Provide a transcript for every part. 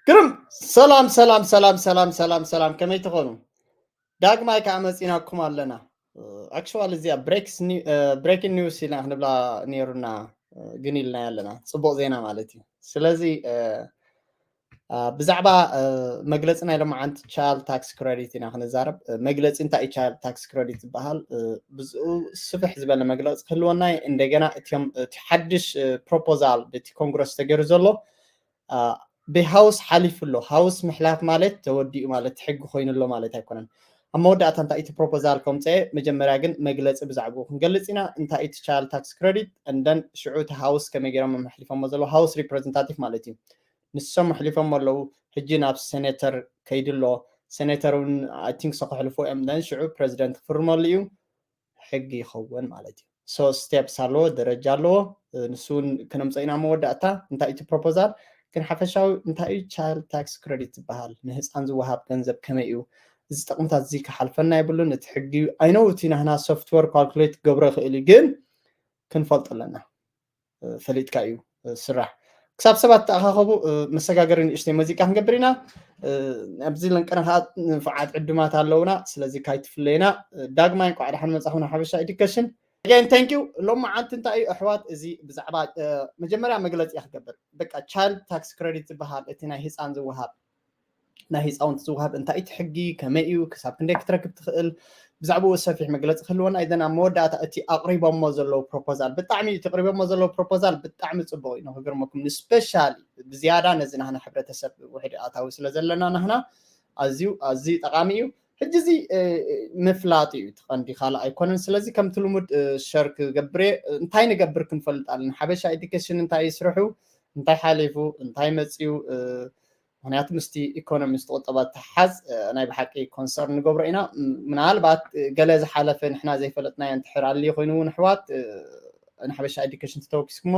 ግርም። ሰላም ሰላም ሰላም ሰላም ሰላም ሰላም፣ ከመይ ትኾኑ? ዳግማይ ከዓ መፂናኩም ኣለና። ኣክቹዋሊ እዚኣ ብሬኪንግ ኒውስ ኢልና ክንብላ ነይሩና፣ ግን ኢልና ኣለና፣ ፅቡቅ ዜና ማለት እዩ። ስለዚ ብዛዕባ መግለፂ ናይ ሎማዓንቲ ቻይልድ ታክስ ክሬዲት ኢና ክንዛረብ። መግለፂ እንታይ እዩ ቻይልድ ታክስ ክሬዲት ዝበሃል? ብዝኡ ስፍሕ ዝበለ መግለፂ ክህልወና እዩ። እንደገና እቲኦም እቲ ሓድሽ ፕሮፖዛል በቲ ኮንግረስ ተገይሩ ዘሎ ብሃውስ ሓሊፉ ኣሎ። ሃውስ ምሕላፍ ማለት ተወዲኡ ማለት ሕጊ ኮይኑ ኣሎ ማለት ኣይኮነን። ኣብ መወዳእታ እንታይ እቲ ፕሮፖዛል ከምፀ፣ መጀመርያ ግን መግለፂ ብዛዕባኡ ክንገልፅ ኢና። እንታይ እቲ ቻይልድ ታክስ ክሬዲት እንደን ሽዑ እቲ ሃውስ ከመይ ገይሮም መሕሊፎሞ ዘለዉ ሃውስ ሪፕሬዘንታቲቭ ማለት እዩ። ንሶም ኣሕሊፎሞ ኣለዉ። ሕጂ ናብ ሴኔተር ከይዱ ኣሎ። ሴኔተር እውን ኣይ ቲንክ ሰ ከሕልፎ እዮም። ደን ሽዑ ፕሬዚደንት ክፍርመሉ እዩ፣ ሕጊ ይኸውን ማለት እዩ። ሶ ስቴፕስ ኣለዎ፣ ደረጃ ኣለዎ። ንሱ እውን ክነምፀ ኢና መወዳእታ እንታይ እቲ ፕሮፖዛል። ግን ሓፈሻዊ እንታይ እዩ ቻይልድ ታክስ ክሬዲት ዝበሃል? ንህፃን ዝወሃብ ገንዘብ ከመይ እዩ? እዚ ጥቕምታት እዚ ክሓልፈና የብሉን። እቲ ሕጊ ኣይነው እቲ ናህና ሶፍትዌር ካልኩሌት ክገብሮ ይኽእል እዩ፣ ግን ክንፈልጦ ኣለና። ፈሊጥካ እዩ ስራሕ። ክሳብ ሰባት ተኣኻኸቡ መሰጋገሪ ንእሽተይ ሙዚቃ ክንገብር ኢና። ኣብዚ ለንቀና ከዓ ንፉዓት ዕዱማት ኣለውና። ስለዚ ካይትፍለየና። ዳግማይ እንኳዕ ደሓን መጻኹም ሓበሻ ኤዱኬሽን። Again thank you። ሎማዓንቲ እንታይ እዩ ኣሕዋት፣ እዚ ብዛዕባ መጀመርያ መግለፂ እያ ክገብር። በቃ ቻይልድ ታክስ ክሬዲት ዝበሃል እቲ ናይ ህፃን ዝወሃብ ናይ ህፃውንቲ ዝወሃብ እንታይ እቲ ሕጊ ከመይ እዩ ክሳብ ክንደይ ክትረክብ ትኽእል ብዛዕባኡ ሰፊሕ መግለፂ ክህልወና እዩ። ኣብ መወዳእታ እቲ ኣቕሪቦሞ ዘለዉ ፕሮፖዛል ብጣዕሚ እቲ ኣቕሪቦሞ ዘለዉ ፕሮፖዛል ብጣዕሚ ፅቡቕ እዩ። ንክገርመኩም ንስፔሻሊ ብዝያዳ ነዚ ናህና ሕብረተሰብ ውሕድ ኣታዊ ስለ ዘለና ናህና ኣዝዩ ኣዝዩ ጠቓሚ እዩ። ሕጂ እዚ ምፍላጥ እዩ እቲ ቀንዲ ካልእ ኣይኮነን። ስለዚ ከምቲ ልሙድ ሸር ክገብር እየ። እንታይ ንገብር ክንፈልጥ ኣለና። ሓበሻ ኤዱኬሽን እንታይ ይስርሑ እንታይ ሓሊፉ እንታይ መፅዩ ምክንያቱ ምስቲ ኢኮኖሚ ምስቲ ቁጠባ ተሓዝ ናይ ብሓቂ ኮንሰርን ንገብሮ ኢና። ምናልባት ገለ ዝሓለፈ ንሕና ዘይፈለጥናዮ እንትሕር ኣልዩ ኮይኑ እውን ኣሕዋት ንሓበሻ ኤዱኬሽን ተተወኪስኩሞ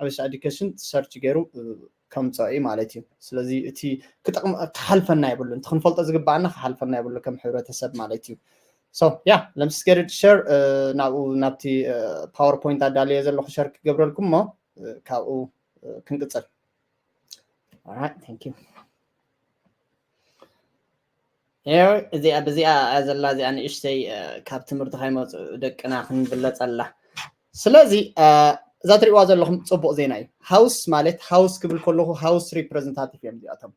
ሓበሻ ኤዱኬሽን ሰርች ገይሩ ከምፀኦ እዩ ማለት እዩ። ስለዚ እቲ ክጠቕም ክሓልፈና የብሉ፣ እቲ ክንፈልጦ ዝግባኣና ክሓልፈና የብሉ ከም ሕብረተሰብ ማለት እዩ። So yeah, let me just get it share ናብኡ ናብቲ ፓወርፖይንት ኣዳልየ ዘለኹ ሸር ክገብረልኩም እሞ ካብኡ ክንቅፅል። Alright, thank you. እዚኣ ብዚኣ ዘላ እዚኣ ንእሽተይ ካብ ትምህርቲ ከይመፁ ደቅና ክንብለፀላ። ስለዚ እዛ ትሪእዋ ዘለኹም ፅቡቅ ዜና እዩ። ሃውስ ማለት ሃውስ ክብል ከለኹ ሃውስ ሪፕሬዘንታቲቭ እዮም እዚኣቶም።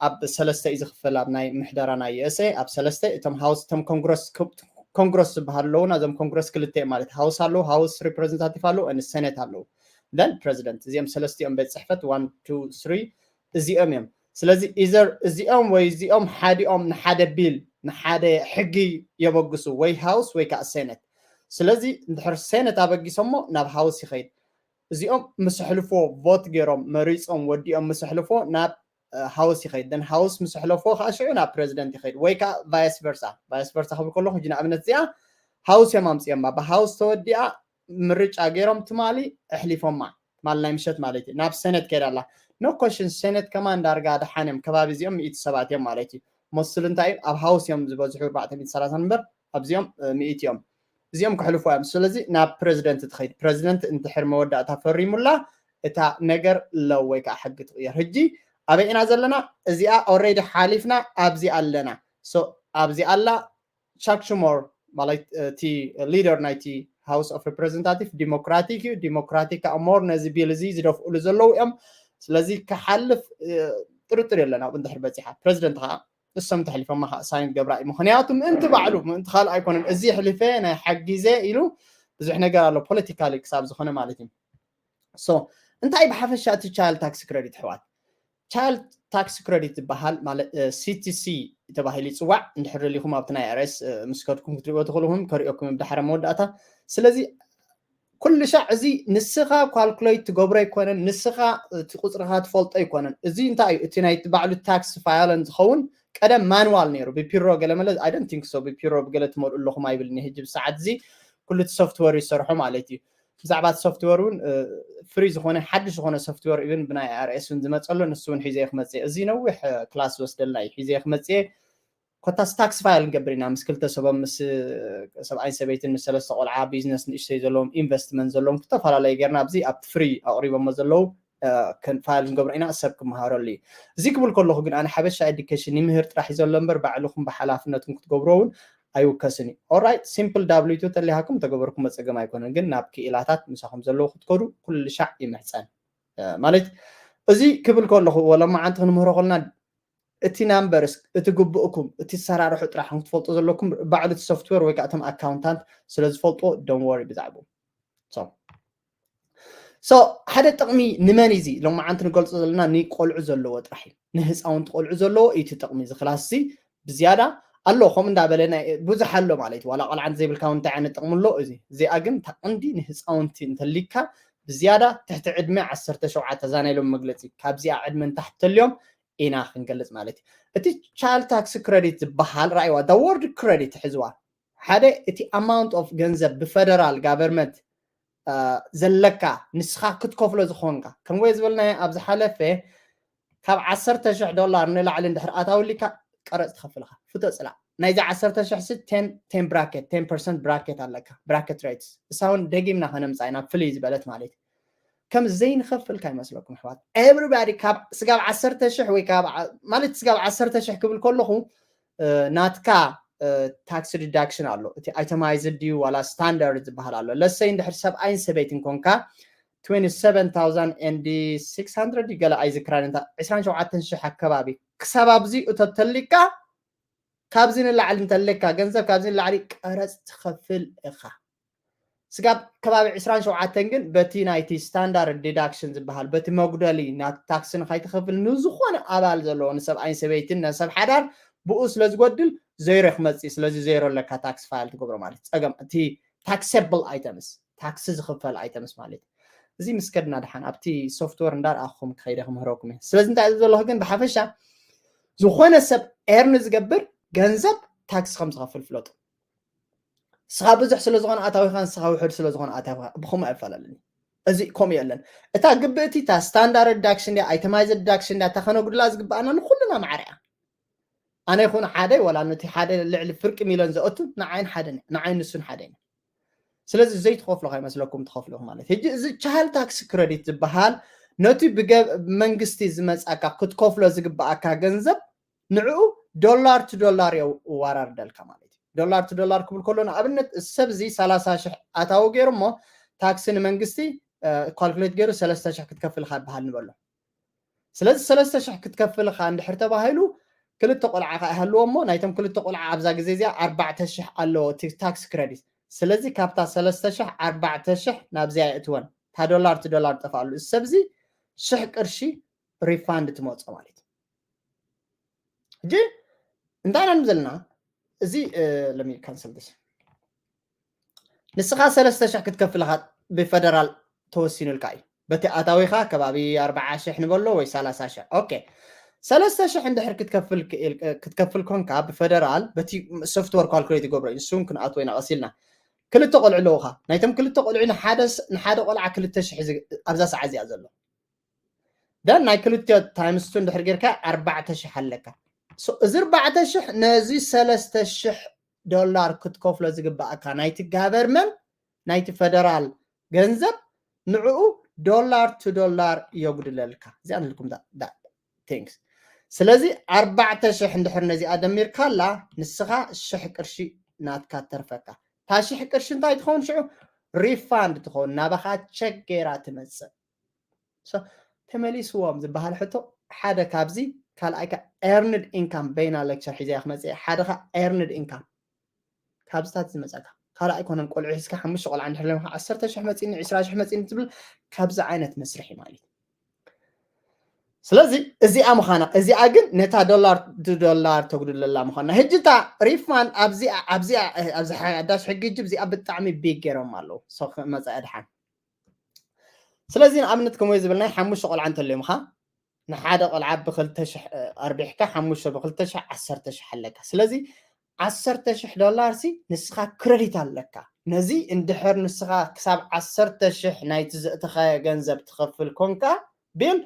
ኣብ ሰለስተ እዩ ዝኽፈል ኣብ ናይ ምሕደራ ናይ USA ኣብ ሰለስተ እቶም ሃውስ እቶም ኮንግረስ ኮንግረስ ዝበሃሉ ኣለዉ። ናዞም ኮንግረስ ክልተ እዮም ማለት ሃውስ ኣለዉ፣ ሃውስ ሪፕሬዘንታቲቭ ኣለዉ፣ ን ሴኔት ኣለዉ። ደን ፕሬዚደንት እዚኦም ሰለስቲኦም ቤት ፅሕፈት ዋን ቱ ስሪ እዚኦም እዮም። ስለዚ ኢዘር እዚኦም ወይ እዚኦም ሓዲኦም ንሓደ ቢል ንሓደ ሕጊ የበግሱ ወይ ሃውስ ወይ ከዓ ሴኔት። ስለዚ እንድሕር ሴኔት ኣበጊሶሞ ናብ ሃውስ ይኸይድ። እዚኦም ምስ ኣሕልፎ ቮት ገይሮም መሪፆም ወዲኦም ምስ ኣሕልፎ ናብ ሃውስ ይኸይድ። ደን ሃውስ ምስ ኣሕለፎ ከዓ ሽዑ ናብ ፕሬዚደንት ይኸይድ ወይ ከዓ ቫይስ ቨርሳ። ቫይስ ቨርሳ ክብል ከለኹ ሕጂ ንኣብነት እዚኣ ሃውስ እዮም ኣምፅኦማ። ብሃውስ ተወዲኣ ምርጫ ገይሮም ትማሊ ኣሕሊፎማ። ትማሊ ናይ ምሸት ማለት እዩ ናብ ሴኔት ከይዳ ኣላ። ኖ ኮሽን ሴኔት ከማን ዳርጋ ደሓን እዮም። ከባቢ እዚኦም ሚእቲ ሰባት እዮም ማለት እዩ። መስል እንታይ እዩ ኣብ ሃውስ እዮም ዝበዝሑ ኣርባዕተ ሚእቲ ሰላሳ እምበር ኣብዚኦም ሚእቲ እዮም። እዚኦም ክሕልፉ እዮም። ስለዚ ናብ ፕሬዚደንት ትኸይድ። ፕሬዚደንት እንድሕር መወዳእታ ፈሪሙላ እታ ነገር ለው ወይ ከዓ ሕጊ ትቕየር። ሕጂ ኣበይ ኢና ዘለና? እዚኣ ኦሬዲ ሓሊፍና ኣብዚ ኣለና። ሶ ኣብዚ ኣላ ቻክ ሹመር ማለት እቲ ሊደር ናይቲ ሃውስ ኦፍ ሪፕሬዘንታቲቭ ዲሞክራቲክ እዩ። ዲሞክራቲክ ከዓ ሞር ነዚ ቢል እዚ ዝደፍኡሉ ዘለዉ እዮም። ስለዚ ክሓልፍ ጥርጥር የለን። ኣብኡ እንድሕር በፂሓ ፕሬዚደንት ከዓ እሶም ተሕሊፎማ ከዓ ሳይን ገብራ እዩ። ምክንያቱ ምእንቲ ባዕሉ ምእንቲ ካልእ ኣይኮነን። እዚ ሕሊፈ ናይ ሓጊዘ ኢሉ ብዙሕ ነገር ኣሎ ፖለቲካሊ ክሳብ ዝኾነ ማለት እዩ። ሶ እንታይ ብሓፈሻ እቲ ቻይልድ ታክስ ክሬዲት ኣሕዋት? ቻይልድ ታክስ ክሬዲት ዝበሃል ማለት ሲቲሲ ተባሂሉ ይፅዋዕ። እንድሕር ደሊኹም ኣብቲ ናይ ኣርኤስ ምስ ከድኩም ክትሪእዎ ትኽእሉ፣ ከሪኦኩም ብድሓረ መወዳእታ። ስለዚ ኩሉ ሻዕ እዚ ንስኻ ካልኩሌት ትገብሮ ኣይኮነን፣ ንስኻ እቲ ቁፅርኻ ትፈልጦ ኣይኮነን። እዚ እንታይ እዩ? እቲ ናይ ባዕሉ ታክስ ፋይለን ዝኸውን ቀደም ማንዋል ነይሩ ብፒሮ ገለመለ። I don't think so ብፒሮ ብገለ ትመልኡ ኣለኹም ኣይብልን። ሕጂ ብሰዓት እዚ ኩሉ እቲ ሶፍትዌር ይሰርሖ ማለት እዩ። ብዛዕባ እቲ ሶፍትዌር እውን ፍሪ ዝኾነ ሓድሽ ዝኾነ ሶፍትዌር እውን ብናይ ኣርኤስ እውን ዝመፀሎ ንሱ እውን ሒዘ ክመፅእ። እዚ ነዊሕ ክላስ ዝወስደልና እዩ። ሒዘ ክመፅእ ኮታስ ታክስ ፋይል ንገብር ኢና ምስ ክልተ ሰቦም ምስ ሰብኣይን ሰበይትን ምስ ሰለስተ ቆልዓ ቢዝነስ ንእሽተይ ዘለዎም ኢንቨስትመንት ዘለዎም ዝተፈላለዩ ጌርና ኣብዚ ኣብቲ ፍሪ ኣቕሪቦሞ ዘለዉ ፋይል ንገብሮ ኢና፣ ሰብ ክመሃረሉ እዩ። እዚ ክብል ከለኹ ግን ኣነ ሓበሻ ኤዱኬሽን ይምህር ጥራሕ እዩ ዘሎ እምበር ባዕልኹም ብሓላፍነትኩም ክትገብሮ እውን ኣይውከስን እዩ። Alright፣ simple W two ተሊሃኩም ተገበርኩም መፀገም ኣይኮነን፣ ግን ናብ ክኢላታት ምሳኹም ዘለዉ ክትከዱ ኩሉ ሻዕ ይምሕፀን። ማለት እዚ ክብል ከለኹ ወለማዓንቲ ክንምህሮ ከልና እቲ ናምበርስ እቲ ግቡእኩም እቲ ሰራርሑ ጥራሕ ክትፈልጡ ዘለኩም ባዕሉ እቲ ሶፍትዌር ወይ ከዓ እቶም ኣካውንታንት ስለ ዝፈልጥዎ don't worry ብዛዕባኡ። So ሓደ ጥቕሚ ንመን እዩ እዚ ሎማዓንቲ ንገልፆ ዘለና? ንቆልዑ ዘለዎ ጥራሕ እዩ፣ ንህፃውንቲ ቆልዑ ዘለዎ እዩ እቲ ጥቕሚ። እዚ ክላስ እዚ ብዝያዳ ኣሎ ከምኡ እንዳበለ ብዙሕ ኣሎ ማለት እዩ። ዋላ ቆልዓ እንተዘይብልካ እውን እንታይ ዓይነት ጥቕሚ ኣሎ? እዚ እዚኣ ግን እታ ቀንዲ ንህፃውንቲ እንተሊካ ብዝያዳ ትሕቲ ዕድመ ዓሰርተ ሸውዓተ እዛ ናይ ሎም መግለፂ ካብዚኣ ዕድመ ንታሕቲ ተልዮም ኢና ክንገልፅ ማለት እዩ። እቲ child tax credit ዝበሃል ራእይዋ word credit ሕዝዋ ሓደ እቲ amount of ገንዘብ ብፈደራል ጋቨርመንት ዘለካ ንስኻ ክትከፍሎ ዝኾንካ ከምወይ ዝበልናዮ ኣብ ዝሓለፈ ካብ ዓሰርተ ሽሕ ዶላር ንላዕሊ እንድሕር ኣታውሊካ ቀረፅ ትኸፍልካ ፍቶ ፅላእ ናይዚ ዓሰርተ ሽሕ ሲ ten bracket ten percent bracket ኣለካ bracket rates እሳ እውን ደጊምና ከነምፃ ኢና ፍልይ ዝበለት ማለት እዩ። ከም ዘይንኸፍል ካይመስለኩም ኣሕዋት። Everybody ካብ ስጋብ ዓሰርተ ሽሕ ወይ ካብ ማለት ስጋብ ዓሰርተ ሽሕ ክብል ከለኹ ናትካ tax deduction ኣሎ። እቲ itemized ድዩ ዋላ standard ዝበሃል ኣሎ። ለሰይ እንድሕር ሰብኣይን ሰበይትን ኮንካ twenty seven thousand and six hundred ገለ ኣይዝክራን እንታ ዕስራን ሸውዓተን ሽሕ ኣከባቢ ክሳብ ኣብዚ እቶ ተሊካ ካብዚ ንላዕሊ እንተለካ ገንዘብ ካብዚ ንላዕሊ ቀረፅ ትኸፍል ኢኻ። ስጋብ ከባቢ ዕስራን ሸውዓተን ግን በቲ ናይቲ standard deduction ዝበሃል በቲ መጉደሊ ናቲ ታክሲ ንካይትኸፍል ንዝኾነ ኣባል ዘለዎ ንሰብኣይን ሰበይትን ነሰብ ሓዳር ብኡ ስለ ዝጎድል ዜሮ ክመፅእ ስለዚ ዜሮ ኣለካ tax file ትገብሮ ማለት ጸገም እቲ taxable items ታክሲ ዝኽፈል items ማለት እዚ ምስ ከድና ድሓን ኣብቲ ሶፍትወር እንዳርኣኹም ክኸይደ ክምህረኩም እየ። ስለዚ እንታይ ዘለኹ ግን ብሓፈሻ ዝኾነ ሰብ earn ዝገብር ገንዘብ ታክሲ ከም ዝኸፍል ፍለጡ። ንስኻ ብዙሕ ስለ ዝኾነ ኣታዊኻ ንስኻ ውሑድ ስለ ዝኾነ ኣታዊኻ ብኸምኡ ኣይፈላለን እዩ። እዚ ከምኡ የለን። እታ ግብእቲ እታ standard deduction ድያ itemized deduction ድያ እታ ከነጉድላ ዝግብኣና ንኩልና ማዕረ እያ። ኣነ ይኹን ሓደ ወላ ነቲ ሓደ ልዕሊ ፍርቂ ሚልዮን ዘእቱ ንዓይን ሓደ ንዓይን ንሱን ሓደ ኢና። ስለዚ ዘይትኸፍሎ ከይመስለኩም ትኸፍሎ ማለት ሕጂ እዚ child tax credit ዝበሃል ነቲ ብመንግስቲ ዝመፃካ ክትከፍሎ ዝግብኣካ ገንዘብ ንዕኡ ዶላር ቱ ዶላር የዋራርደልካ ማለት እዩ። ዶላር ቱ ዶላር ክብል ከሎ ንኣብነት ሰብ እዚ ሰላሳ ሽሕ ኣታዊ ገይሩ እሞ ታክሲ ንመንግስቲ ካልኩሌት ገይሩ ሰለስተ ሽሕ ክትከፍልካ ይበሃል ንበሎ። ስለዚ ሰለስተ ሽሕ ክትከፍልካ እንድሕር ተባሂሉ ክልተ ቆልዓ ከዓ ይሃልዎ እሞ ናይቶም ክልተ ቆልዓ ኣብዛ ግዜ እዚኣ ኣርባዕተ ሽሕ ኣለዎ እቲ tax credit። ስለዚ ካብታ ሰለስተ ሽሕ ኣርባዕተ ሽሕ ናብዚኣ የእትወን እታ ዶላር ቱ ዶላር ጠፍኣሉ እዚ ሰብ እዚ ሽሕ ቅርሺ refund ትመፆ ማለት እዩ። ሕጂ እንታይ ኢና ዘለና እዚ let me cancel this ንስኻ ሰለስተ ሽሕ ክትከፍል ኢኻ ብፈደራል ተወሲኑልካ እዩ። በቲ ኣታዊኻ ከባቢ ኣርብዓ ሽሕ ንበሎ ወይ ሰላሳ ሽሕ okay ሰለስተ ሽሕ እንድሕር ክትከፍል ኮንካ ብፈደራል በቲ ሶፍትወር ካልኩሌት ይገብሮ እዩ። ንሱ እውን ክንኣትዎ ኢና ቀስ ኢልና። ክልተ ቆልዑ ኣለውኻ ናይቶም ክልተ ቆልዑ ንሓደ ቆልዓ ክልተ ሽሕ ኣብዛ ሰዓት እዚኣ ዘሎ ደን ናይ ክልቲኦ times two እንድሕር ጌርካ ኣርባዕተ ሽሕ ኣለካ። እዚ ኣርባዕተ ሽሕ ነዚ ሰለስተ ሽሕ ዶላር ክትከፍሎ ዝግባኣካ ናይቲ ጋቨርመንት ናይቲ ፈደራል ገንዘብ ንዕኡ ዶላር ቱ ዶላር የጉድለልካ። እዚኣ ንልኩም things ስለዚ ኣርባዕተ ሽሕ እንድሕር ነዚኣ ደሚርካላ ንስኻ ሽሕ ቅርሺ ናትካ ተርፈካ። እታ ሽሕ ቅርሺ እንታይ ትኸውን ሽዑ refund ትኸውን ናባኻ ቸክ ገይራ ትመፅእ። ተመሊስዎም ዝበሃል ሕቶ ሓደ ካብዚ ካልኣይ ከ earned income በይና lecture ሒዘያ ክመፅእ ሓደ ከ earned income ካብዚታት ዝመፀካ ካልኣይ ኮነን ቆልዑ ሒዝካ ሓሙሽተ ቆልዓ እንድሕር ለምካ ዓሰርተ ሽሕ መፂኒ ዕስራ ሽሕ መፂኒ ትብል ካብዚ ዓይነት መስርሒ ማለት እዩ። ስለዚ እዚኣ ምዃና እዚኣ ግን ነታ ዶላር ዶላር ተጉድለላ ምዃና ሕጂ እታ refund ኣብዚኣ ኣብዚኣ ኣብዚ ሓዳሽ ሕጊ ሕጂ እዚኣ ብጣዕሚ big ገይሮም ኣለዉ መፃኢ ድሓን ስለዚ ንኣብነት ከምኡ ዝብልናይ ሓሙሽተ ቆልዓ እንተልዮምኻ ንሓደ ቆልዓ ብክልተ ሽሕ ኣርቢሕካ ሓሙሽተ ብክልተ ሽሕ ዓሰርተ ሽሕ ኣለካ። ስለዚ ዓሰርተ ሽሕ ዶላር ሲ ንስኻ ክረዲት ኣለካ። ነዚ እንድሕር ንስኻ ክሳብ ዓሰርተ ሽሕ ናይቲ ዘእተኻዮ ገንዘብ ትኸፍል ኮንካ ቢል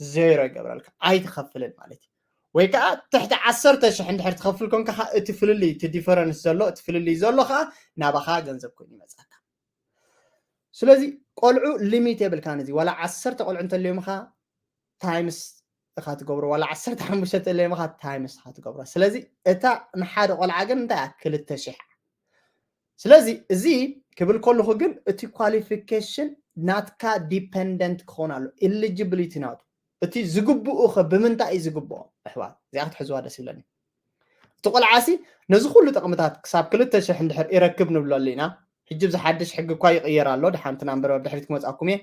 ዜሮ ይገብረልካ ኣይትኸፍልን ማለት እዩ። ወይ ከዓ ትሕቲ ዓሰርተ ሽሕ እንድሕር ትኸፍል ኮንካ እቲ ፍልልይ እቲ ዲፈረንስ ዘሎ እቲ ፍልልይ ዘሎ ከዓ ናባኻ ገንዘብ ኮይኑ ይመፅኣካ። ስለዚ ቆልዑ limit የብልካን። እዚ ዋላ ዓሰርተ ቆልዑ እንተልዮምኻ times ኢኻ ትገብሮ፣ ዋላ ዓሰርተ ሓሙሽተ እንተልዮምኻ times ኢኻ ትገብሮ። ስለዚ እታ ንሓደ ቆልዓ ግን እንታይ እያ? ክልተ ሽሕ። ስለዚ እዚ ክብል ከለኹ ግን እቲ qualification ናትካ dependent ክኸውን ኣሎ፣ eligibility ናቱ። እቲ ዝግብኡ ኸ ብምንታይ እዩ ዝግብኦ? ኣሕዋት፣ እዚኣ ክትሕዝዋ ደስ ይብለኒ። እቲ ቆልዓሲ ነዚ ኩሉ ጥቕምታት ክሳብ ክልተ ሽሕ እንድሕር ይረክብ ንብለሉ ኢና። ሕጂ ብዚ ሓድሽ ሕጊ እኳ ይቕየር ኣሎ፣ ድሓንቲ ናምበር ኣብ ድሕሪት ክመፅኣኩም እየ።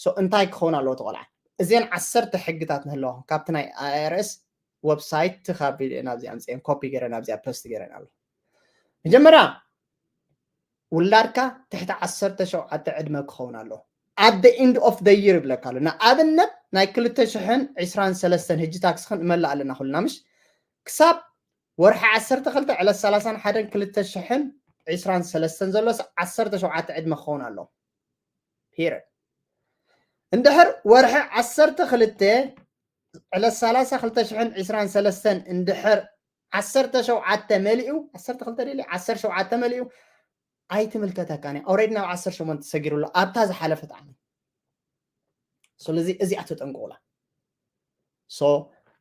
So እንታይ ክኸውን ኣለዎ እቲ ቆልዓ? እዚአን ዓሰርተ ሕግታት ንህለዋ ካብቲ ናይ I R S website ትኻቢ ናብዚኣ ኣምፅአን ኮፒ ገይረ ናብዚኣ ፖስት ገይረን ኣሎ። መጀመርያ ውላድካ ትሕቲ ዓሰርተ ሸውዓተ ዕድመ ክኸውን ኣለዎ። At the end of the year ይብለካ ኣሎ። ንኣብነት ናይ ክልተ ሽሕን ዕስራን ሰለስተን ሕጂ ታክስኽን እመልእ ኣለና ኩልና ምሽ? ክሳብ ወርሒ ዓሰርተ ክልተ ዕለት ሰላሳን ሓደን ክልተ ሽሕን ዕስራን ሰለስተን ዘሎስ ዓሰርተ ሸውዓተ ዕድመ ክኸውን ኣለዎ። Period። እንድሕር ወርሒ ዓሰርተ ክልተ ዕለት ሰላሳ ክልተ ሽሕን ዕስራን ሰለስተን እንድሕር ዓሰርተ ሸውዓተ መሊኡ፣ ዓሰርተ ክልተ ደሊ ዓሰርተ ሸውዓተ መሊኡ ኣይትምልከተካን እያ። Already ናብ ዓሰርተ ሸሞንተ ሰጊሩ ኣሎ ኣብታ ዝሓለፈት ዓመት። ስለዚ እዚኣ ተጠንቀቑላ። So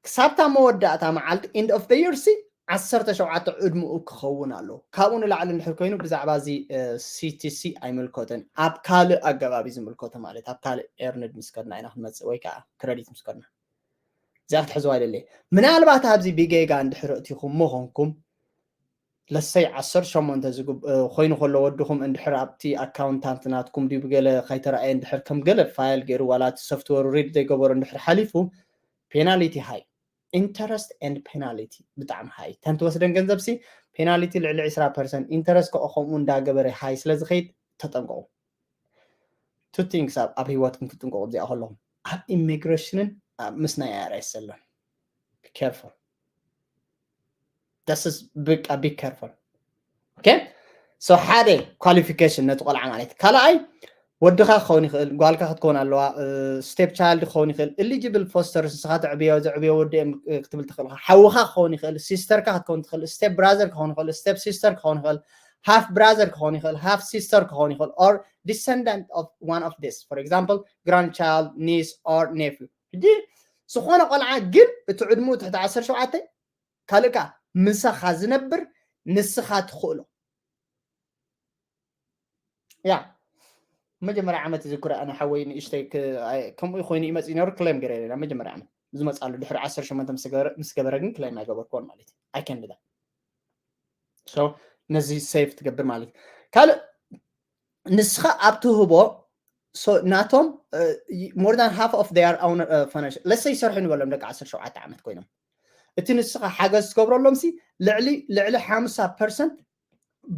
ክሳብታ መወዳእታ መዓልቲ end of the year ሲ ዓሰርተ ሸውዓተ ዕድመኡ ክኸውን ኣለዎ። ካብኡ ንላዕሊ እንድሕር ኮይኑ ብዛዕባ እዚ C T C ኣይምልከቶን፣ ኣብ ካልእ ኣገባብ እዩ ዝምልከቶ፣ ማለት ኣብ ካልእ earned ምስ ከድና ኢና ክንመፅእ ወይ ከዓ credit ምስ ከድና። እዚኣ ክትሕዝዋ ይደሊ። ምናልባት ኣብዚ ብጌጋ እንድሕር እቲኹም ምኾንኩም ለሰይ ዓሰርተ ሸሞንተ ዝግብ ኮይኑ ከሎ ወድኹም እንድሕር ኣብቲ ኣካውንታንት ናትኩም ድዩ ብገለ ከይተረኣየ እንድሕር ከም ገለ ፋይል ገይሩ ዋላ እቲ ሶፍትወሩ ሪድ ዘይገበሮ እንድሕር ሓሊፉ penality high፣ interest and penalty ብጣዕሚ high። ተን ትወስደን ገንዘብ ሲ penality ልዕሊ ዕስራ ፐርሰንት፣ interest ከኦ ከምኡ እንዳገበረ high ስለ ዝኸይድ ተጠንቀቑ። Two things ኣብ ኣብ ህይወትኩም ክትጥንቀቑ እዚኣ ከለኹም ኣብ ኢሚግሬሽንን ኣብ ምስ ናይ I R S ዘሎን። Be careful። This is ብቃ be careful። Okay? So ሓደ qualification ነቲ ቆልዓ ማለት። ካልኣይ ወድኻ ክኸውን ይኽእል፣ ጓልካ ክትከውን ኣለዋ፣ step child ክኸውን ይኽእል፣ eligible foster ንስኻ ተዕብዮ ዘዕብዮ ወዲ እዮም ክትብል ትኽእል ኢኻ። ሓውኻ ክኸውን ይኽእል፣ sister ካ ክትከውን ትኽእል፣ step brother ክኸውን ይኽእል፣ step sister ክኸውን ይኽእል፣ half brother ክኸውን ይኽእል፣ half sister ክኸውን ይኽእል፣ or descendant of one of this, for example grandchild, niece or nephew። ሕጂ ዝኾነ ቆልዓ ግን እቲ ዕድሙ ትሕቲ ዓሰርተ ሸውዓተ ካልእ ከኣ ምሳኻ ዝነብር ንስኻ ትኽእሎ። ያ መጀመርያ ዓመት ዝክረ ኣነ ሓወይ ንእሽተይ ከምኡ ኮይኑ ይመፅእ ነሩ ክሌም ገይረ ናብ መጀመርያ ዓመት ዝመፅኣሉ ድሕሪ ዓሰርተ ሸሞንተ ምስ ገበረ ግን ክሌም ኣይገበርክዎን ማለት እዩ። ኣይከንድዳ ነዚ ሴፍ ትገብር ማለት እዩ። ካልእ ንስኻ ኣብ ትህቦ ናቶም more than half of their own financial ለሰ ይሰርሑ ንበሎም ደቂ ዓሰርተ ሸውዓተ ዓመት ኮይኖም እቲ ንስኻ ሓገዝ ትገብረሎም ሲ ልዕሊ ልዕሊ ሓምሳ ፐርሰንት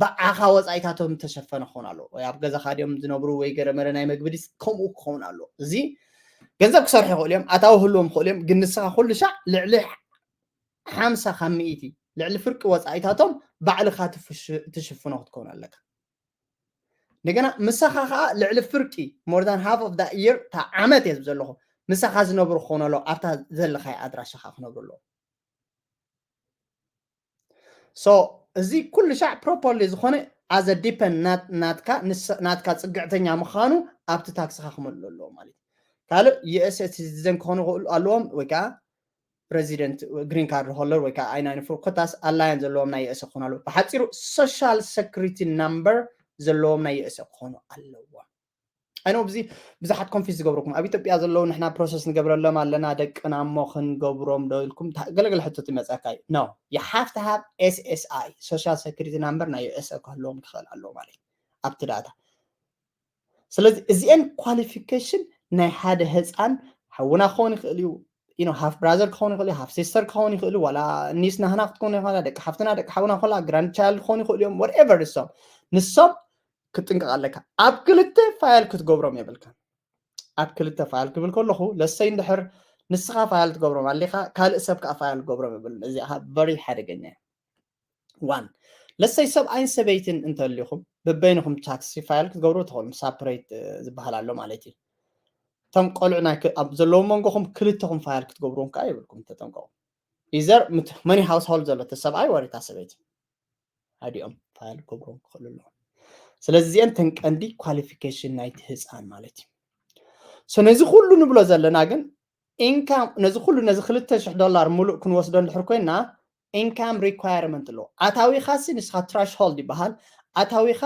ብዓኻ ወፃኢታቶም ተሸፈነ ክኸውን ኣለዎ። ወይ ኣብ ገዛኻ ድዮም ዝነብሩ ወይ ገረመረ ናይ መግቢ ድስ ከምኡ ክኸውን ኣለዎ። እዚ ገንዘብ ክሰርሑ ይኽእሉ እዮም፣ ኣታዊ ህልዎም ይኽእሉ እዮም፣ ግን ንስኻ ኩሉ ሻዕ ልዕሊ ሓምሳ ካብ ሚእቲ ልዕሊ ፍርቂ ወፃኢታቶም ባዕልኻ ትሽፍኖ ክትከውን ኣለካ። እንደገና ምሳኻ ከዓ ልዕሊ ፍርቂ more than half of that year እታ ዓመት እየ ዝብ ዘለኹ ምሳኻ ዝነብሩ ክኾኑ ኣለዎ ኣብታ ዘለኻይ ኣድራሻኻ ክነብሩ ኣለዎ። So እዚ ኩሉ ሻዕ properly ዝኾነ as a depend ናትካ ናትካ ፅግዕተኛ ምዃኑ ኣብቲ ታክስኻ ክመልእ ኣለዎ ማለት እዩ። ካልእ U S citizen ክኾኑ ይኽእሉ ኣለዎም ወይ ከዓ resident green card holder ወይ ከዓ I ninety-four ኮታስ ኣላያን ዘለዎም ናይ U S ክኾኑ ኣለዎም። ብሓፂሩ social security number ዘለዎም ናይ U S ክኾኑ ኣለዎም። I know ብዙ ብዙሓት confuse ዝገብረኩም ኣብ ኢትዮጵያ ዘለዉ ንሕና process ንገብረሎም ኣለና ደቅና እሞ ክንገብሮም ዶ ኢልኩም ገለገለ ሕቶት ይመፀካ እዩ። No, you have to have S S I social security number ናይ U S ክህልዎም ክኽእል ኣለዎ ማለት እዩ ኣብቲ ዳታ። ስለዚ እዚአን qualification ናይ ሓደ ህፃን ሓውና ክኸውን ይኽእል እዩ፣ you know half brother ክኸውን ይኽእል እዩ፣ half sister ክኸውን ይኽእል እዩ፣ ዋላ niece ናህና ክትከውን ይኽእላ፣ ደቂ ሓፍትና ደቂ ሓውና ክኾላ፣ grandchild ክኾኑ ይኽእሉ እዮም፣ whatever ንሶም ንሶም ክትጥንቀቕ ኣለካ። ኣብ ክልተ ፋይል ክትገብሮም የብልካ። ኣብ ክልተ ፋይል ክብል ከለኹ ለሰይ እንድሕር ንስኻ ፋይል ትገብሮም ኣሊኻ ካልእ ሰብ ከዓ ፋይል ትገብሮም የብልን። እዚ ከዓ very ሓደገኛ እዩ። One ለሰይ ሰብኣይን ሰበይትን እንተሊኹም በበይንኹም ታክሲ ፋይል ክትገብሩ ትኽእሉ separate ዝበሃል ኣሎ ማለት እዩ። እቶም ቆልዑ ናይ ኣብ ዘለዎም መንጎኹም ክልተኹም ፋይል ክትገብሩዎም ከዓ የብልኩም ተጠንቀቑ። Either money household ዘሎ እቲ ሰብኣይ ወይ እታ ሰበይቲ ሓዲኦም ፋይል ክገብሩዎም ክኽእሉ ኣለዎም። ስለዚ እዚአን ተን ቀንዲ qualification ናይቲ ህፃን ማለት እዩ። So ነዚ ኩሉ ንብሎ ዘለና ግን income ነዚ ኩሉ ነዚ ክልተ ሽሕ ዶላር ሙሉእ ክንወስዶ እንድሕር ኮይና income requirement ኣለዎ። ኣታዊኻሲ ንስኻ threshold ይበሃል። ኣታዊኻ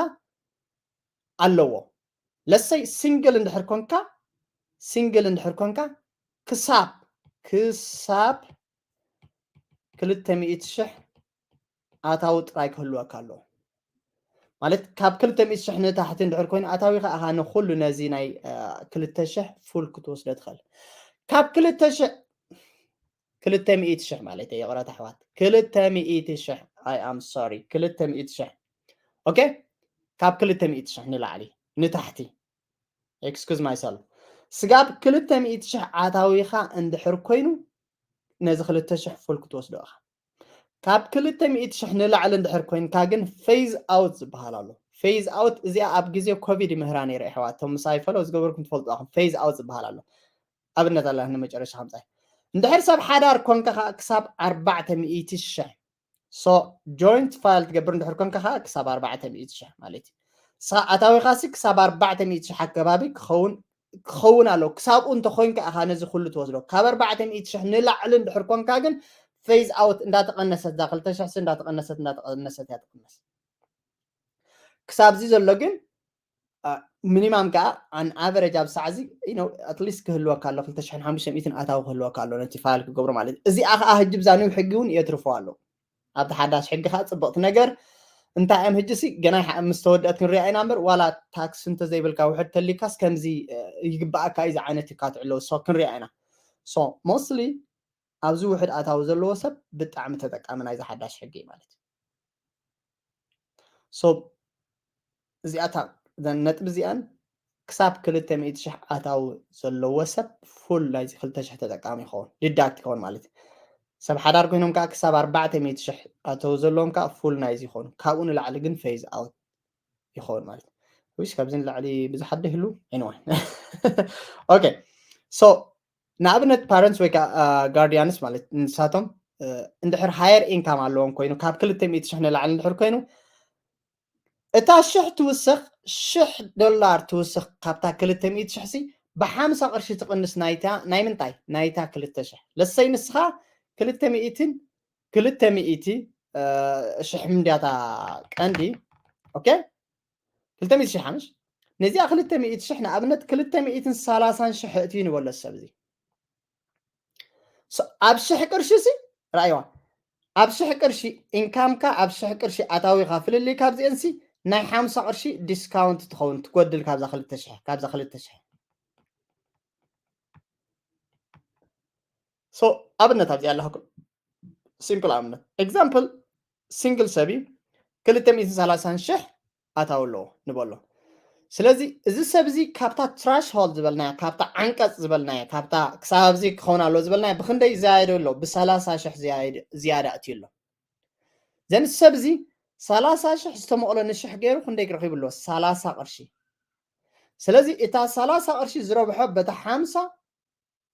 ኣለዎ። ለሰይ ሲንግል እንድሕር ኮንካ ሲንግል እንድሕር ኮንካ ክሳብ ክሳብ ክልተ ሚእቲ ሽሕ ኣታዊ ጥራይ ክህልወካ ኣለዎ። ማለት ካብ ክልተ ሚእቲ ሽሕ ንታሕቲ እንድሕር ኮይኑ ኣታዊኻ ኢኻ ንኩሉ ነዚ ናይ ክልተ ሽሕ ፉል ክትወስዶ ትኽእል። ካብ ክልተ ሽሕ ክልተ ሚእቲ ሽሕ ማለት እዩ፣ ይቕረታ ኣሕዋት፣ ክልተ ሚእቲ ሽሕ። I am sorry፣ ክልተ ሚእቲ ሽሕ። ኦኬ፣ ካብ ክልተ ሚእቲ ሽሕ ንላዕሊ ንታሕቲ፣ excuse myself፣ ስጋብ ክልተ ሚእቲ ሽሕ ኣታዊኻ እንድሕር ኮይኑ ነዚ ክልተ ሽሕ ፉል ክትወስዶ ኢኻ። ካብ ክልተ ሚእቲ ሽሕ ንላዕሊ እንድሕር ኮይንካ ግን ፌዝ ኣውት ዝበሃል ኣሎ። ፌዝ ኣውት እዚኣ ኣብ ግዜ ኮቪድ ይምህራ ነይረ፣ ኣሕዋት፣ እቶም ምሳይ ፈለው ዝገበርኩም ትፈልጡ ኢኹም። ፌዝ ኣውት ዝበሃል ኣሎ። ኣብነት ኣላ ንመጨረሻ ከምጻይ። እንድሕር ሰብ ሓዳር ኮንካ ከዓ ክሳብ ኣርባዕተ ሚእቲ ሽሕ። So ጆይንት ፋይል ትገብር እንድሕር ኮንካ ከዓ ክሳብ ኣርባዕተ ሚእቲ ሽሕ ማለት እዩ። ሳ ኣታዊኻሲ ክሳብ ኣርባዕተ ሚእቲ ሽሕ ኣከባቢ ክኸውን ክኸውን ኣለዎ። ክሳብኡ እንተኮይንካ ኢኻ ነዚ ኩሉ ትወስዶ። ካብ ኣርባዕተ ሚእቲ ሽሕ ንላዕሊ እንድሕር ኮንካ ግን ፌዝ ኣውት እንዳተቐነሰት እዛ ክልተ ሽሕ ሲ እንዳተቐነሰት እንዳተቐነሰት እያ ትቕነስ። ክሳብዚ ዘሎ ግን ሚኒማም ከዓ ኣን ኣቨሬጅ ኣብ ሰዓዚ ኣትሊስት ክህልወካ ኣሎ፣ ክልተ ሽሕን ሓሙሽተ ሚእትን ኣታዊ ክህልወካ ኣሎ ነቲ ፋይል ክገብሮ ማለት እዩ። እዚኣ ከዓ ህጂ ብዛ ኒው ሕጊ እውን የትርፎ ኣሎ። ኣብቲ ሓዳሽ ሕጊ ከዓ ፅብቕቲ ነገር እንታይ እዮም ህጂ ሲ ገና ይሓ- ምስ ተወደአት ክንሪኣ ኢና እምበር ዋላ ታክስ እንተዘይብልካ ውሕድ ተሊካስ ከምዚ እ፣ ይግባኣካ እዩ ዝዓይነት እካ ትዕለዎ ሶ ክንሪኣ ኢና። So mostly ኣብዚ ውሕድ ኣታዊ ዘለዎ ሰብ ብጣዕሚ ተጠቃሚ ናይዚ ሓዳሽ ሕጊ እዩ ማለት እዩ። So እዚኣታ እዘን ነጥቢ እዚኣን ክሳብ ክልተ ሚእቲ ሽሕ ኣታዊ ዘለዎ ሰብ ፉል ናይዚ ክልተ ሽሕ ተጠቃሚ ይኸውን፣ ዲዳክት ይኸውን ማለት እዩ። ሰብ ሓዳር ኮይኖም ከዓ ክሳብ ኣርባዕተ ሚእቲ ሽሕ ኣታዊ ዘለዎም ከዓ ፉል ናይዚ ይኾኑ። ካብኡ ንላዕሊ ግን ፌዝ ኣውት ይኸውን ማለት እዩ። ዊሽ ካብዚ ንላዕሊ ብዙሓት ዶ ይህሉ? Anyway. Okay. So ንኣብነት ፓረንትስ ወይ ከዓ ጋርዲያንስ ማለት ንሳቶም እ፣ እንድሕር ሃየር ኢንካም ኣለዎም ኮይኑ ካብ ክልተ ሚእቲ ሽሕ ንላዕሊ እንድሕር ኮይኑ እታ ሽሕ ትውስኽ ሽሕ ዶላር ትውስኽ ካብታ ክልተ ሚእቲ ሽሕ ሲ ብሓምሳ ቅርሺ ትቕንስ ናይታ ናይ ምንታይ ናይታ ክልተ ሽሕ ለሰይ ንስኻ ክልተ ሚእትን ክልተ ሚእቲ እ፣ ሽሕ ምንድያታ ቀንዲ ኦኬ ክልተ ሚእቲ ሽሕ ሓምሽ ነዚኣ ክልተ ሚእቲ ሽሕ ንኣብነት ክልተ ሚእትን ሰላሳን ሽሕ እትዩ ንበሎ ሰብ እዚ So ኣብ ሽሕ ቅርሺ ሲ ራእይዋ ኣብ ሽሕ ቅርሺ ኢንካምካ ኣብ ሽሕ ቅርሺ ኣታዊኻ ፍልልይ ካብዚአን ሲ ናይ ሓምሳ ቅርሺ ዲስካውንት ትኸውን ትጎድል ካብዛ ክልተ ሽሕ ካብዛ ክልተ ሽሕ So ኣብነት ኣብዚኣ ኣለኹም ሲምፕል ኣብነት ኤግዛምፕል ሲንግል ሰብ እዩ ክልተ ሚእትን ሰላሳን ሽሕ ኣታዊ ኣለዎ ንበሎ ስለዚ እዚ ሰብ እዚ ካብታ ትራሽ ሆል ዝበልናያ ካብታ ዓንቀፅ ዝበልናያ ካብታ ክሳብ ኣብዚ ክኸውን ኣለዎ ዝበልናያ ብክንደይ ዝያየደ ኣሎ ብሰላሳ ሽሕ ዝያዳ እትዩ ኣሎ ዘን ሰብ እዚ ሰላሳ ሽሕ ዝተመቕሎ ንሽሕ ገይሩ ክንደይ ክረኺቡ ኣሎ ሰላሳ ቅርሺ ስለዚ እታ ሰላሳ ቅርሺ ዝረብሖ በታ ሓምሳ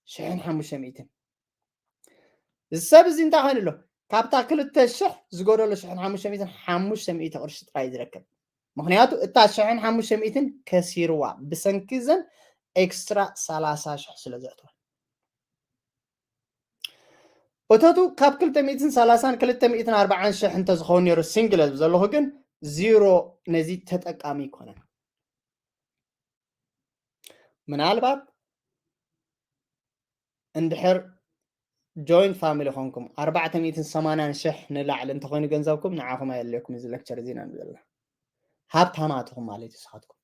ሽሕን ሓሙሽተ ሚእትን እዚ ሰብ እዚ እንታይ ኮይኑ ኣሎ ካብታ ክልተ ሽሕ ዝጎደሎ ሽሕን ሓሙሽተ ሚእትን ሓሙሽተ ሚእቲ ቅርሺ ጥራይ ዝረክብ ምክንያቱ እታ ሽሕን ሓሙሽተ ሚእትን ከሲርዋ ብሰንኪ ዘን ኤክስትራ ሰላሳ ሽሕ ስለ ዘእትዋ እቶቱ ካብ ክልተ ሚእትን ሰላሳን ክልተ ሚእትን ኣርባዓን ሽሕ እንተዝኸውን ነይሩ ሲንግል ዘለኹ ግን ዚሮ ነዚ ተጠቃሚ ይኮነን ምናልባት እንድሕር ጆይንት ፋሚሊ ኮንኩም ኣርባዕተ ሚእትን ሰማንያን ሽሕ ንላዕሊ እንተኮይኑ ገንዘብኩም ንዓኹም ኣየድልየኩም እዚ ሌክቸር እዚ ኢና ንብል ዘለና ሃብታማትኹም ማለት እዩ ንስኻትኩም